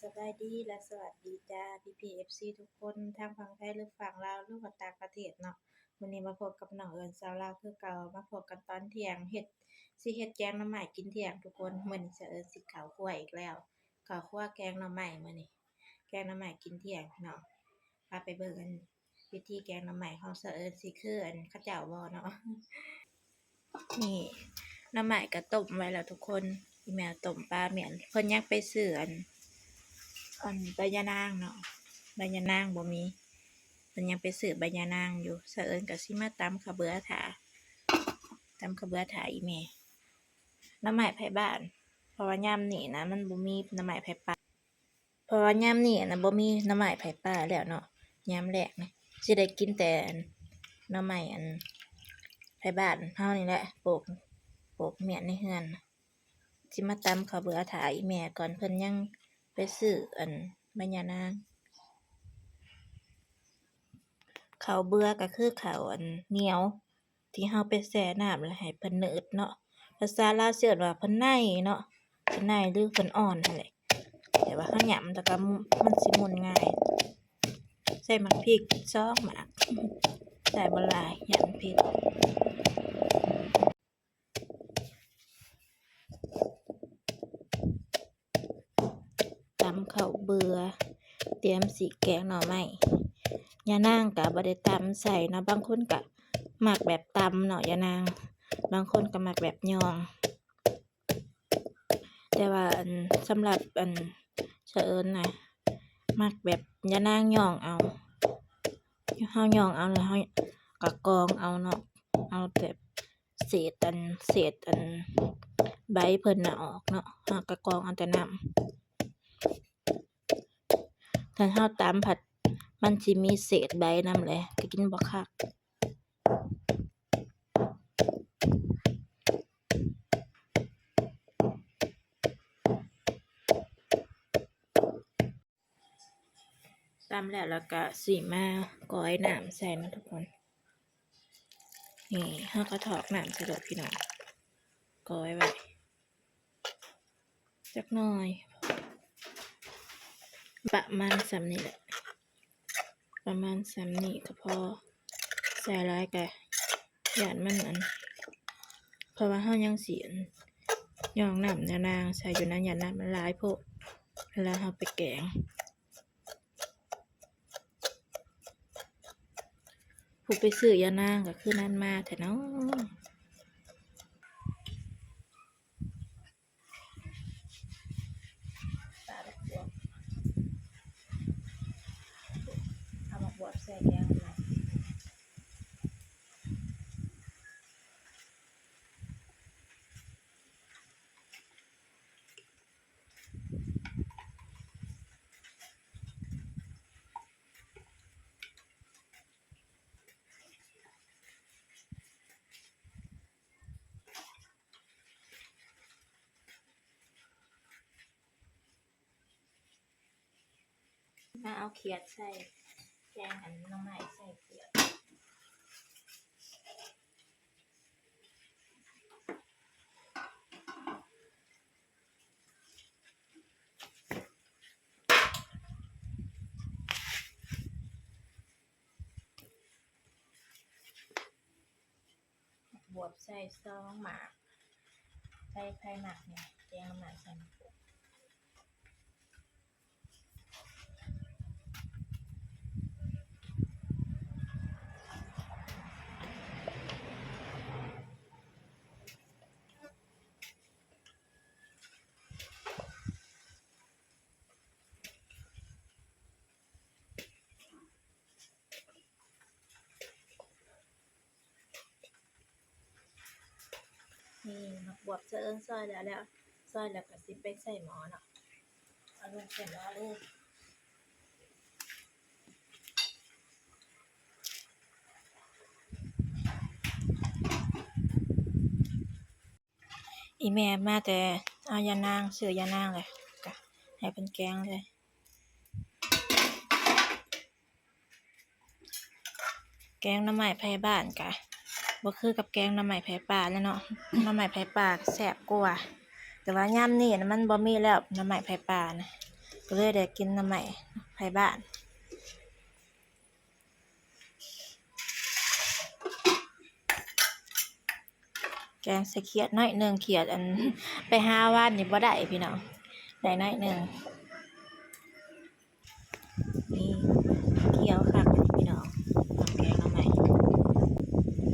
ສະບາຍດີ ແລະ ສະຫວັດດີຈ້າ ພີ່ໆ ເອັຟຊີ ທຸກຄົນ ທັງຝັ່ງໄທ ຫຼື ຝັ່ງລາວ ຫຼືວ່າຕ່າງປະເທດເນາະ. ມື້ນີ້ມາພົບກັບນ້ອງເອີນ ຊາວລາວຄືເກົ່າ, ມາພົບກັນຕອນທ່ຽງ ເຮັດ ຊິເຮັດແກງໜໍ່ໄມ້ກິນທ່ຽງທຸກຄົນ. ມື້ນີ້ສາວເອີນຊິເຂົ້າຄົວອີກແລ້ວ, ເຂົ້າຄົວແກງໜໍ່ໄມ້ມື້ນີ້, ແກງໜໍ່ໄມ້ກິນທ່ຽງພີ່ນ້ອງ. ພາໄປເບິ່ງອັນ ວິທີແກງໜໍ່ໄມ້ຂອງສາວເອີນຊິຄືອັນເຂົາເຈົ້າບໍ່ເນາະ. ນີ້ ໜໍ່ໄມ້ກໍຕົ້ມໄວ້ແລ້ວທຸກຄົນ, ອີ່ແມ່ຕົ້ມປາມ້ຽນ. ເພິ່ນຍັງໄປຊື້ອັນ ອັນໃບຍານາງເນາະ, ໃບຍານາງບໍ່ມີ, ເພິ່ນຍັງໄປຊື້ໃບຍານາງຢູ່. ສາວເອີນກໍຊິມາຕຳເຂົ້າເບືອຖ້າ, ຕຳເຂົ້າເບືອຖ້າອີ່ແມ່. ໜໍ່ໄມ້ໄຜ່ບ້ານ, ເພາະວ່າຍາມນີ້ນະ ມັນບໍ່ມີໜໍ່ໄມ້ໄຜ່ປ່າ. ເພາະວ່າຍາມນີ້ນະ ບໍ່ມີໜໍ່ໄມ້ໄຜ່ປ່າແລ້ວເນາະ, ຍາມແລ້ງນະ ຊິໄດ້ກິນແຕ່ອັນ ໜໍ່ໄມ້ອັນ ໄຜ່ບ້ານເຮົານີ້ແຫຼະ, ໂປກ ໂປກມ້ຽນໃນເຮືອນ. ຊິມາຕຳເຂົ້າເບືອຖ້າອີ່ແມ່ກ່ອນ, ເພິ່ນຍັງໄປຊື້ອັນ ໃບຍານາງ. ເຂົ້າເບືອກໍຄືເຂົ້າອັນໜຽວ ທີ່ເຮົາໄປແຊ່ນ້ຳແລ້ວໃຫ້ເພິ່ນໜືດເນາະ. ພາສາລາວຊິເອີ້ນວ່າເພິ່ນໄນເນາະ, ເພິ່ນໄນ ຫຼື ເພິ່ນອ່ອນຫັ້ນແຫຼະ. ແຕ່ວ່າເຮົາຫຍ້ຳແລ້ວກໍ ມັນຊິໝຸ່ນງ່າຍ. ໃສ່ໝາກພິກສອງໝາກ, ໃສ່ບໍ່ຫຼາຍ ຢ້ານເຜັດ. ຕຳເຂົ້າເບືອ ຕຽມຊິແກງໜໍ່ໄມ້. ຍານາງກະບໍ່ໄດ້ຕຳໃສ່ເນາະ, ບາງຄົນກະມັກແບບຕຳເນາະ ຍານາງ, ບາງຄົນກະມັກແບບຫຍ້ອງ. ແຕ່ວ່າອັນ ສຳລັບອັນ ສາວເອີນນະ ມັກແບບຍານາງຫຍ້ອງເອົາ, ເຮົາຫຍ້ອງເອົາແລ້ວເຮົາກະກອງເອົາເນາະ, ເອົາແຕ່ ເສດອັນ ເສດອັນໃບເພິ່ນນະອອກເນາະ, ເຮົາກະກອງເອົາແຕ່ນ້ຳ. ຄັນເຮົາຕຳພັດ ມັນຊິມີເສດໃບນຳແຫຼະ, ກະກິນບໍ່ຄັກ. ຕຳແລ້ວ ແລ້ວກະຊິມາກອຍນ້ຳໃສ່ເນາະທຸກຄົນ. ນີ້ ເຮົາກະຖອກນ້ຳໃສ່ໂລດພີ່ນ້ອງ, ກອຍໄວ້ຈັກໜ້ອຍ, ປະມານສ່ຳນີ້ແຫຼະ, ປະມານສ່ຳນີ້ກະພໍ. ໃສ່ຫຼາຍກະຢ້ານມັນອັນ ເພາະວ່າເຮົາຍັງຊິອັນ ຫຍ້ອງນ້ຳຍານາງໃສ່ຢູ່ນະ, ຢ້ານນ້ຳມັນຫຼາຍໂພດ ເວລາເຮົາໄປແກງ. ຜູ້ໄປຊື້ຢານາງກໍຄືນັ້ນມາແທ້ເນາະ. ປາບັກບວບ ເອົາບັກບວບໃສ່ແກງ. ມາເອົາຂຽດໃສ່ ແກງອັນໜໍ່ໄມ້ໃສ່ຂຽດ. ບວບໃສ່ສອງໝາກ ໃສ່ ໃຜມັກນີ້ ແກງໜໍ່ໄມ້ໃສ່ໝາກບວບ. ນີ້ໝາກບວບສະເອີນຊອຍແລ້ວ ແລ້ວ ຊອຍແລ້ວກໍຊິໄປໃສ່ໝໍ້ເນາະ ເອົາລົງໃສ່ໝໍ້ເລີຍ. ອີ່ແມ່ມາແຕ່ເອົາຢານາງ ຊື້ຢານາງແລ້ວກະໃຫ້ເພິ່ນແກງເລີຍ. ແກງໜໍ່ໄມ້ໄຜ່ບ້ານກະບໍ່ຄືກັບແກງໜໍ່ໄມ້ໄຜ່ປ່າແລ້ວເນາະ ໜໍ່ໄມ້ໄຜ່ປ່າກະແຊບກວ່າ ແຕ່ວ່າຍາມນີ້ນະມັນບໍ່ມີແລ້ວ ໜໍ່ໄມ້ໄຜ່ປ່ານະ ກໍເລີຍໄດ້ກິນໜໍ່ໄມ້ໄຜ່ບ້ານ. ແກງໃສ່ຂຽດໜ້ອຍໜຶ່ງ, ຂຽດອັນໄປຫາວານນີ້ບໍ່ໄດ້ພີ່ນ້ອງ, ໄດ້ໜ້ອຍໜຶ່ງ. ນີ້ຂຽວຄັກພີ່ນ້ອງ, ແກງໜໍ່ໄມ້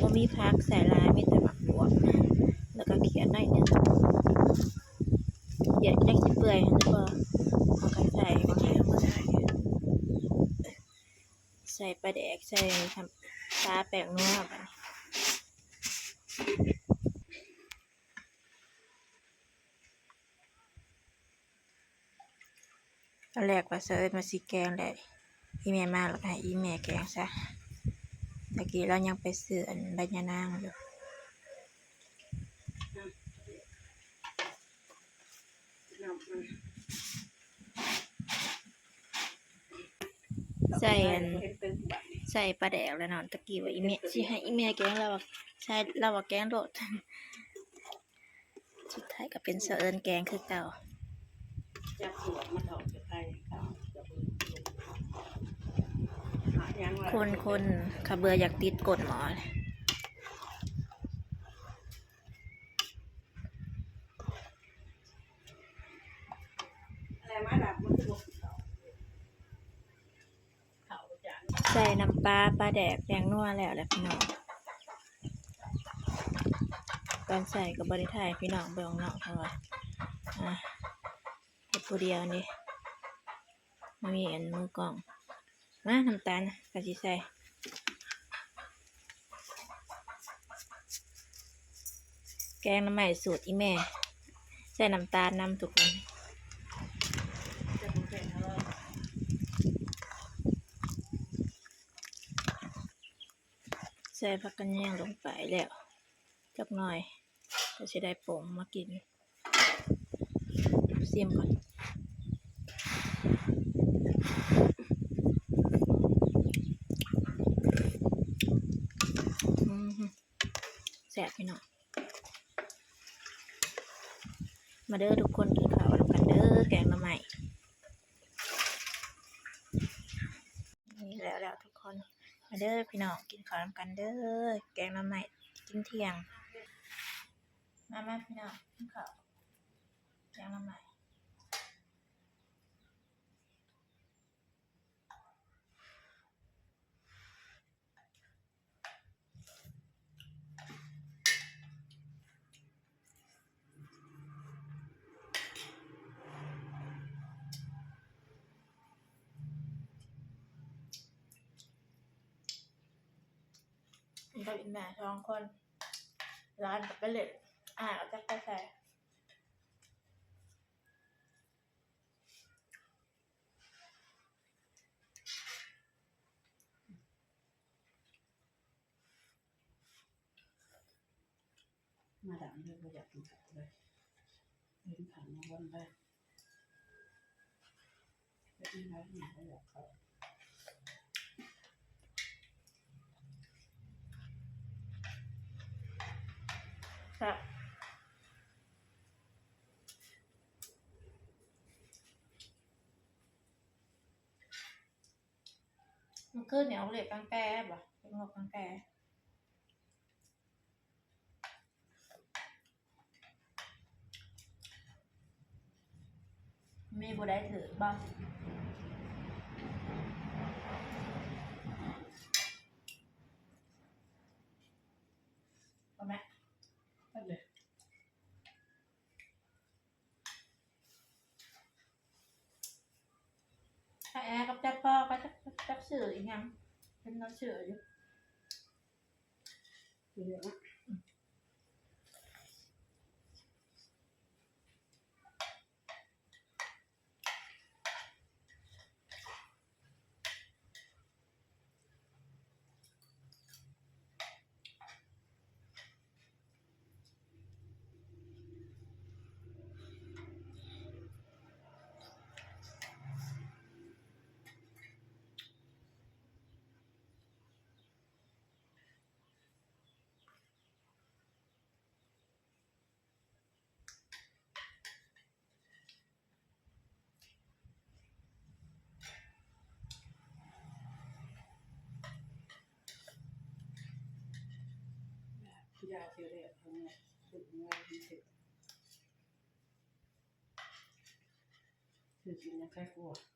ບໍ່ມີຜັກໃສ່ຫຼາຍ, ມີແຕ່ໝາກບວບ ແລ້ວກໍຂຽດໜ້ອຍໜຶ່ງ. ຂຽດຈັກຊິເປື່ອຍຫັ້ນບໍ່, ເຮົາກໍໃສ່ ໃສ່ປາແດກ ໃສ່ນ້ຳປາ ແປ້ງນົວ. ຕອນແລກວ່າສະເອິນວ່າຊິແກງແຫຼະ, ອີ່ແມ່ມາແລ້ວກໍໃຫ້ອີ່ແມ່ແກງຊະ. ຕະກີ້ລາວຍັງໄປຊື້ອັນໃບຍານາງຢູ່. ໃສ່ອັນ ໃສ່ປາແດກແລ້ວເນາະ, ຕະກີ້ວ່າອີ່ແມ່ ຊິໃຫ້ອີ່ແມ່ແກງ, ລາວວ່າ ໃສ່ ລາວວ່າແກງໂລດ. ສຸດທ້າຍກໍເປັນສະເອິນແກງຄືເກົ່າ. ຄົນໆ ຂະເບື່ອຢາກຕິດກົ້ນໝໍ້. ໃສ່ນ້ຳປາ ປາແດກ ແປ້ງນົວແລ້ວແຫຼະພີ່ນ້ອງ. ຕອນໃສ່ກໍບໍ່ໄດ້ຖ່າຍໃຫ້ພີ່ນ້ອງເບິ່ງເນາະ ເພາະວ່າ ອ່າ ເຮັດຜູ້ດຽວນີ້ ບໍ່ມີອັນມືກ້ອງ. ມາ ນ້ຳຕານກໍຊິໃສ່. ແກງໜໍ່ໄມ້ສູດອີ່ແມ່ ໃສ່ນ້ຳຕານນຳທຸກຄົນ. ໃສ່ຜັກກະແຍງລົງໄປແລ້ວຈັກໜ້ອຍ ກໍຊິໄດ້ປົມມາກິນ. ຊີມກ່ອນ. ອືມ ແຊບພີ່ນ້ອງ. ມາເດີທຸກຄົນ ກິນເຂົ້ານຳກັນເດີ ແກງໜໍ່ໄມ້. ນີ້ແລ້ວໆ ທຸກຄົນ ມາເດີພີ່ນ້ອງ ກິນເຂົ້ານຳກັນເດີ ແກງໜໍ່ໄມ້ກິນທ່ຽງ. ມາໆ ພີ່ນ້ອງ ກິນເຂົ້າ ແກງໜໍ່ໄມ້. ກັບອີ່ແມ່ສອງຄົນ ຫຼານກໍໄປຫຼິ້ນ ອ້າຍກໍຈັກໄປໃສ. ມາດາມເລີຍບໍ່ຢາກກິນເຂົ້າເລີຍ ເຫັນຂ້າວມາວັນໄດ້ ເຮັດຫຍັງໄດ້ ບໍ່ຢາກເຂົ້າ ແຊບ. ມື້ຄືນນີ້ອອກເລກກາງແປບໍ່? ເລກນົກກາງແປ ມີຜູ້ໃດຖືກບໍ່? ບໍ່ແມ່ນ ເອົາເລີຍ. ຖ້າແອກັບຈັກພໍ່ກໍຈັກ ຈັກຊື່ອີຫຍັງ ເຫັນລາວຊື່ຢູ່. ຢາເທື່ອແລກເຮົາເມື່ອ ເຮັດເມື່ອ ເຮັດ ຄືກິນຫຍັງຄັກກວ່າ.